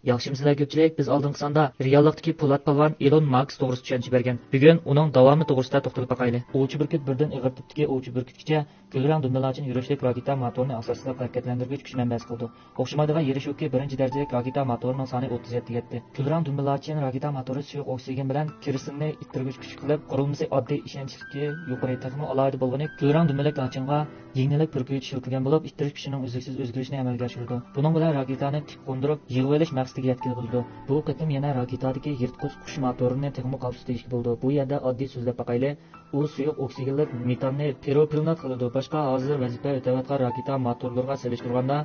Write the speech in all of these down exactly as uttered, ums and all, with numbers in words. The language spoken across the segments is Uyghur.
ياخشىمۇسىلەر كۆپچىلىك؟ بىز ئالدىنقى ساندا رېئاللىقتىكى پولات پالۋان ئىلون ماسك توغرىسىدا چۈشەنچە بەرگەن. بۈگۈن ئۇنىڭ داۋامى توغرىسىدا توختىلىپ باقايلى. ئوۋچى بۈركۈت بىردىن ئېغىر تىپتىكى ئوۋچى بۈركۈتكىچە كۈلرەڭ دۈمبىلاچىن يۈرۈشلۈك راكېتا موتورىنى ئاساسلىق ھەرىكەتلەندۈرگۈچ كۈچ مەنبەسى قىلىدۇ. ئوخشىمايدىغان يېرى شۇكى، بىرىنچى دەرىجىلىك راكېتا موتورىنىڭ سانى ئوتتۇز يەتتىگە يەتتى. كۈلرەڭ دۈمبىلاچىن راكېتا موتورى سۇيۇق ئوكسىگېن بىلەن كېرستنى ئىتتىرگۈچ كۈچ قىلىپ، قۇرۇلمىسى ئاددىي، ئىشەنچلىكى يۇقىرى، تېخىمۇ ئالاھىدە بولغىنى كۈلرەڭ دۈمبىلىك لاچىنغا يىڭنىلىك پۈركۈۋېتىش ئىشلىتىلگەن بولۇپ، ئىتتىرىش كۈچىنىڭ ئۈزلۈكسىز ئۆزگىرىشىنى ئەمەلگە ئاشۇرىدۇ. بۇنىڭ بىلەن راكېتانى تىك قوندۇرۇپ يىغىۋېلىش مەقسىتىگە يەتكىلى بولىدۇ. بۇ قېتىم يەنە راكېتادىكى يىرتقۇچ قۇش موتورىنى تېخىمۇ قالتىس دېيىشكە بولىدۇ. بۇ يەردە ئاددىي سۆزلەپ باقايلى، ئۇ سۇيۇق ئوكسىگېنلىق مېتاننى پىروپىلنات قىلىدۇ. باشقا ھازىر ۋەزىپە ئۆتەۋاتقان راكېتا موتورلىرىغا سېلىشتۇرغاندا،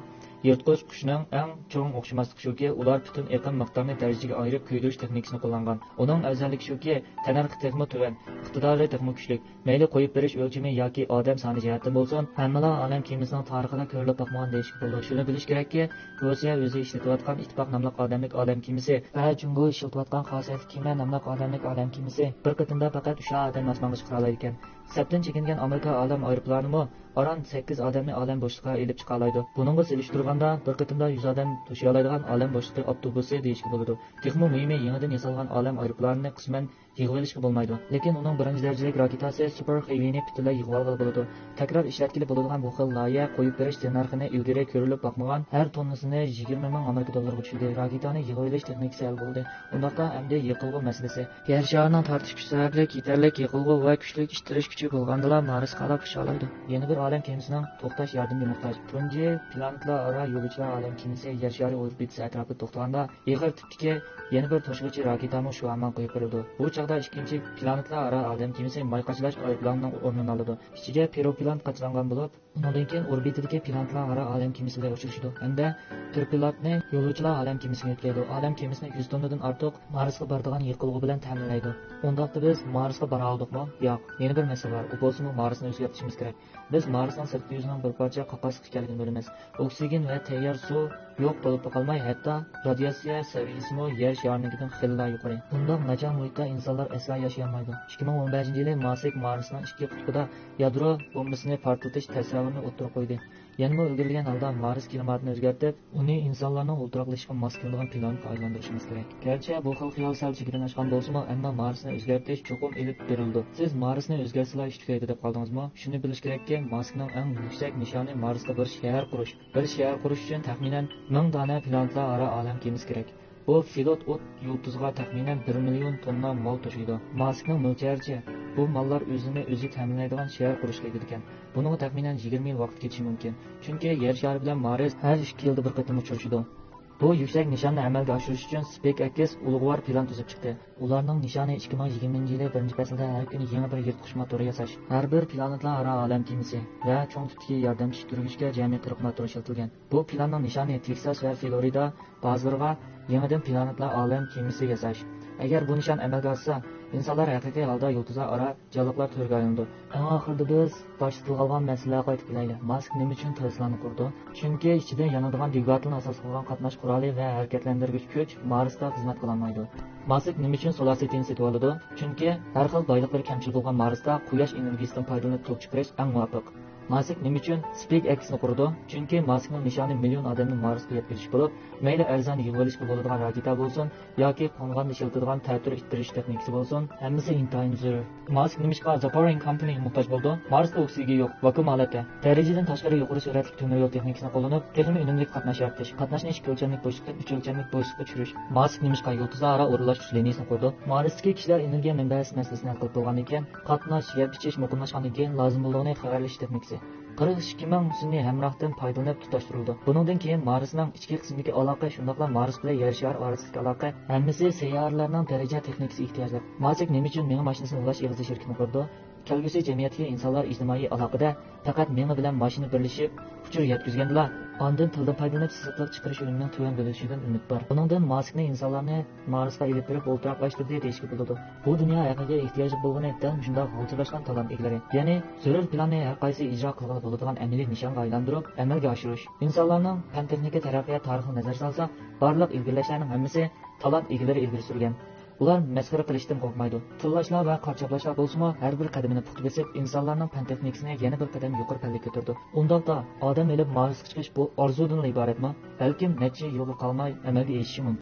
يىرتقۇچ قۇشنىڭ ئەڭ چوڭ ئوخشىماسلىقى شۇكى، ئۇلار پۈتۈن ئېقىم مىقدارىنى دەرىجىگە ئايرىپ كۆيدۈرۈش تېخنىكىسىنى قوللانغان. ئۇنىڭ ئەۋزەللىكى شۇكى، تەننەرخى تېخىمۇ تۆۋەن، ئىقتىدارى تېخىمۇ كۈچلۈك. مەيلى قويۇپ بېرىش ئۆلچىمى ياكى ئادەم سانى جەھەتتىن بولسۇن، ھەممىلا ئالەم كېمىسىنىڭ تارىخىدا كۆرۈلۈپ باقمىغان دېيىشكە بولىدۇ. شۇنى بىلىش كېرەككى، روسىيە ئۆزى ئىشلىتىۋاتقان ئىتتىپاق ناملىق ئادەملىك ئالەم كېمىسى ۋە جۇڭگو ئىشلىتىۋاتقان خاسىيەتلىك كېمە ناملىق ئادەملىك ئالەم كېمىسى بىر قېتىمدا پەقەت ئۈچ ئادەم ئاسمانغا چىقالايدىكەن. سەپتىن چېكىنگەن ئامېرىكا ئالەم ئايروپىلانىمۇ ئاران سەككىز ئادەمنى ئالەم بوشلۇقىغا ئېلىپ چىقالايدۇ. بۇنىڭغا سېلىشتۇرغاندا، بىر قېتىمدا يۈز ئادەم توشۇيالايدىغان ئالەم بوشلۇقى ئاپتوبۇسى دېيىشكە بولىدۇ. تېخىمۇ مۇھىمى، يېڭىدىن ياسالغان ئالەم ئايروپىلانىنى قىسمەن يىغىۋېلىشقا بولمايدۇ. لېكىن ئۇنىڭ بىرىنچى دەرىجىلىك راكېتاسى سۇپېر خېۋىنى پۈتۈنلەي يىغىۋالغىلى بولىدۇ. تەكرار ئىشلەتكىلى بولىدىغان بۇ خىل لايىھە قويۇپ بېرىش تەننەرخىنى ئىلگىرى كۆرۈلۈپ باقمىغان، ھەر توننىسىنى يىگىرمە مىڭ ئامېرىكا دوللىرىغا چۈشۈردى. راكېتانى يىغىۋېلىش تېخنىكىسى ھەل بولدى. ئۇنداقتا ئەمدى يېقىلغۇ مەسىلىسى. يەر شارىنىڭ تارتىش كۈچى سەۋەبلىك يېتەرلىك يېقىلغۇ ۋە كۈچلۈك ئىتتىرىش كۈچى بولغاندىلا مارس قالاپ ئۇچالايدۇ. يەنە بىر ئالەم كېمىسىنىڭ توختاش ياردىمىگە موھتاج. تۇنجى پلانېتلار ئارا يولۇچىلار ئالەم كېمىسى يەر شارى ئوربىتىسى ئەتراپىدا توختىغاندا، ئېغىر تىپتىكى يەنە بىر توشۇغۇچى راكېتامۇ شۇ ھامان قويۇپ بېرىلىدۇ. بۇ چاغدا ئىككىنچى پلانېتلار ئارا ئالەم كېمىسى ماي قاچىلاش ئايروپىلانىنىڭ ئورنىنى ئالىدۇ. ئىچىگە پىروپىلان قاچىلانغان بولۇپ، ئۇنىڭدىن كېيىن ئوربىتىدىكى پلانېتلار ئارا ئالەم كېمىسى بىلەن ئۇچرىشىدۇ ھەمدە پىروپىلاننى يولۇچىلار ئالەم كېمىسىگە يۆتكەيدۇ. ئالەم كېمىسىنى يۈز توننىدىن ئارتۇق مارسقا بارىدىغان يېقىلغۇ بىلەن تەمىنلەيدۇ. ئۇنداقتا بىز مارسقا بارالىدۇقمۇ؟ ياق. يەنە بىر مەسىلە بار. ئۇ بولسىمۇ مارسنى ئۆزگەرتىشىمىز كېرەك. بىز مارسنىڭ سىرتقى يۈزىنىڭ بىر پارچە قاقاسلىق ئىكەنلىكىنى بىلىمىز. ئوكسىگېن ۋە تەييار سۇ يوق بولۇپلا قالماي، ھەتتا رادىياتسىيە سەۋىيەسىمۇ يەر شارىنىڭكىدىن خېلىلا يۇقىرى. بۇنداق ناچار مۇھىتتا ئىنسانلار ئەسلا ياشىيالمايدۇ. ئىككى مىڭ ئون بەشىنچى يىلى ماسك مارسنىڭ ئىككى قۇتۇپىدا يادرو بومبىسىنى پارتلىتىش تەسەۋۋۇرىنى ئوتتۇرىغا قويدى. يەنىمۇ ئىلگىرىلىگەن ھالدا مارس كىلىماتىنى ئۆزگەرتىپ، ئۇنى ئىنسانلارنىڭ ئولتۇراقلىشىشىغا ماس كېلىدىغان پىلانېتقا ئايلاندۇرۇشىمىز كېرەك. گەرچە بۇ خىل خىيال سەل چېكىدىن ئاشقان بولسىمۇ، ئەمما مارسنى ئۆزگەرتىش چوقۇم ئېلىپ بېرىلىدۇ. سىز مارسنى ئۆزگەرتسىلا ئىش تۈگەيدۇ دەپ قالدىڭىزمۇ؟ شۇنى بىلىش كېرەككى، ماسكنىڭ ئەڭ يۈكسەك نىشانى مارستا بىر شەھەر قۇرۇش. بىر شەھەر قۇرۇش ئۈچۈن تەخمىنەن مىڭ دانە پلانېتلار ئارا ئالەم كېمىسى كېرەك. بۇ فلوت ئوت يۇلتۇزغا تەخمىنەن بىر مىليون توننا مال توشۇيدۇ. ماسكنىڭ مۆلچەرىچە، بۇ ماللار ئۆزىنى ئۆزى تەمىنلەيدىغان شەھەر قۇرۇشقا كېتىدىكەن. بۇنىڭغا تەخمىنەن يىگىرمە يىل ۋاقىت كېتىشى مۇمكىن. چۈنكى يەر شارى بىلەن مارس ھەر ئىككى يىلدا بىر قېتىم ئۇچرىشىدۇ. بۇ يۈكسەك نىشاننى ئەمەلگە ئاشۇرۇش ئۈچۈن سپېيس ئېكس ئۇلۇغۋار پىلان تۈزۈپ چىقتى. ئۇلارنىڭ نىشانى ئىككى مىڭ يىگىرمىنچى يىلى بىرىنچى پەسىلدە ھەر كۈنى يېڭى بىر يىرتقۇچ موتورى ياساش، ھەر بىر پلانېتلار ئارا ئالەم كېمىسى ۋە چوڭ تىپتىكى ياردەم چۈشۈرگۈچكە جەمئىي قىرىق موتور ئىشلىتىلگەن. بۇ پىلاننىڭ نىشانى تېكساس ۋە فلورىدا بازىلىرىغا يېڭىدىن پلانېتلار ئالەم كېمىسى ياساش. ئەگەر بۇ نىشان ئەمەلگە ئاشسا، ئىنسانلار ھەقىقىي ھالدا يۇلتۇزلار ئارا جانلىقلار تۈرىگە ئايلىنىدۇ. ئەڭ ئاخىرىدا بىز باشتا تىلغا ئالغان مەسىلىگە قايتىپ كېلەيلى. ماسك نېمە ئۈچۈن تېسلانى قۇردى؟ چۈنكى ئىچىدە يانىدىغان دۋىگاتېلنى ئاساس قىلغان قاتناش قورالى ۋە ھەرىكەتلەندۈرگۈچ كۈچ مارستا خىزمەت قىلالمايدۇ. ماسك نېمە ئۈچۈن سولار سېتىنى سېتىۋالىدۇ؟ چۈنكى ھەر خىل بايلىقلىرى كەمچىل بولغان مارستا قۇياش ئېنېرگىيىسىدىن پايدىلىنىپ توك چىقىرىش ئەڭ مۇۋاپىق. ماسك نېمە ئۈچۈن سپېيس ئېكسنى قۇرىدۇ؟ چۈنكى ماسكنىڭ نىشانى مىليون ئادەمنى مارسقا يەتكۈزۈش بولۇپ، مەيلى ئەرزان يىغىۋېلىشقا بولىدىغان راكېتا بولسۇن ياكى قونغاندا ئىشلىتىدىغان تەتۈر ئىتتىرىش تېخنىكىسى بولسۇن، ھەممىسى ئىنتايىن زۆرۈر. ماسك نېمىشقا The Boring Company-غا موھتاج بولىدۇ؟ مارستا ئوكسىگېن يوق، ۋاكۇئۇم ھالەتتە. دەرىجىدىن تاشقىرى يۇقىرى سۈرئەتلىك تۆمۈر يول تېخنىكىسىنى قوللىنىپ، تېخىمۇ ئۈنۈملۈك قاتناش يارىتىش، قاتناشنى ئىككى ئۆلچەملىك بوشلۇقتىن ئۈچ ئۆلچەملىك بوشلۇققا چۈشۈرۈش. ماسك نېمىشقا يۇلتۇزلار ئارا ئورۇنلاشتۇرۇش لىنىيىسىنى قۇرىدۇ؟ مارستىكى كىشىلەر ئېنېرگىيە مەنبەسى مەسىلىسىنى ھەل قىلىپ بولغاندىن كېيىن، قاتناش، يەپ ئىچىش مۇقىملاشقاندىن كېيىن لازىم بولىدىغىنى خەۋەرلىشىش تېخنىكىسى. قىرىق ئىككى مىڭ سۈنئىي ھەمراھتىن پايدىلىنىپ تۇتاشتۇرۇلىدۇ. بۇنىڭدىن كېيىن مارسنىڭ ئىچكى قىسمىدىكى ئالاقە، شۇنداقلا مارس بىلەن يەر شارى ئارىسىدىكى ئالاقە، ھەممىسى سەييارىلەرنىڭ دەرىجە تېخنىكىسىگە ئېھتىياجلىق. ماسك نېمە ئۈچۈن مېڭە ماشىنىسىنى ئۇلاش ئېغىزى شىركىتىنى قۇرىدۇ؟ كەلگۈسى جەمئىيەتتىكى ئىنسانلار ئىجتىمائىي ئالاقىدە پەقەت مېڭە بىلەن ماشىنا بىرلىشىپ، ئۇچۇر يەتكۈزگەندىلا، ئاندىن تىلدىن پايدىلىنىپ سېسىقلىق چىقىرىش ئۈنۈمىنىڭ تۆۋەن بولۇشىدىن ئۈمىد بار. بۇنىڭدىن ماسكنى ئىنسانلارنى مارسقا ئېلىپ بېرىپ ئولتۇراقلاشتۇردى دېيىشكە بولىدۇ. بۇ دۇنيا ھەقىقىي ئېھتىياجلىق بولغىنى دەل مۇشۇنداق غالتىرلاشقان تالانت ئىگىلىرى. يەنى زۆرۈر پىلاننى ھەر قايسى ئىجرا قىلغىلى بولىدىغان ئەمەلىي نىشانغا ئايلاندۇرۇپ ئەمەلگە ئاشۇرۇش. ئىنسانلارنىڭ پەن-تېخنىكا تەرەققىيات تارىخىغا نەزەر سالساق، بارلىق ئىلگىرىلەشلەرنىڭ ھەممىسى تالانت ئىگىلىرى ئىلگىرى سۈرگەن. ئۇلار مەسخىرە قىلىشتىن قورقمايدۇ. تىللاشلار ۋە قارا چاپلاشلار بولسىمۇ ھەر بىر قەدىمىنى پۇختا بېسىپ، ئىنسانلارنىڭ پەن-تېخنىكىسىنى يەنە بىر قەدەم يۇقىرى پەللىگە كۆتۈرىدۇ. ئۇنداقتا، ئادەم ئېلىپ مارسقا چىقىش بۇ ئارزۇدىنلا ئىبارەتمۇ؟ بەلكىم نەچچە يىلغا قالماي ئەمەلگە ئېشىشى مۇمكىن.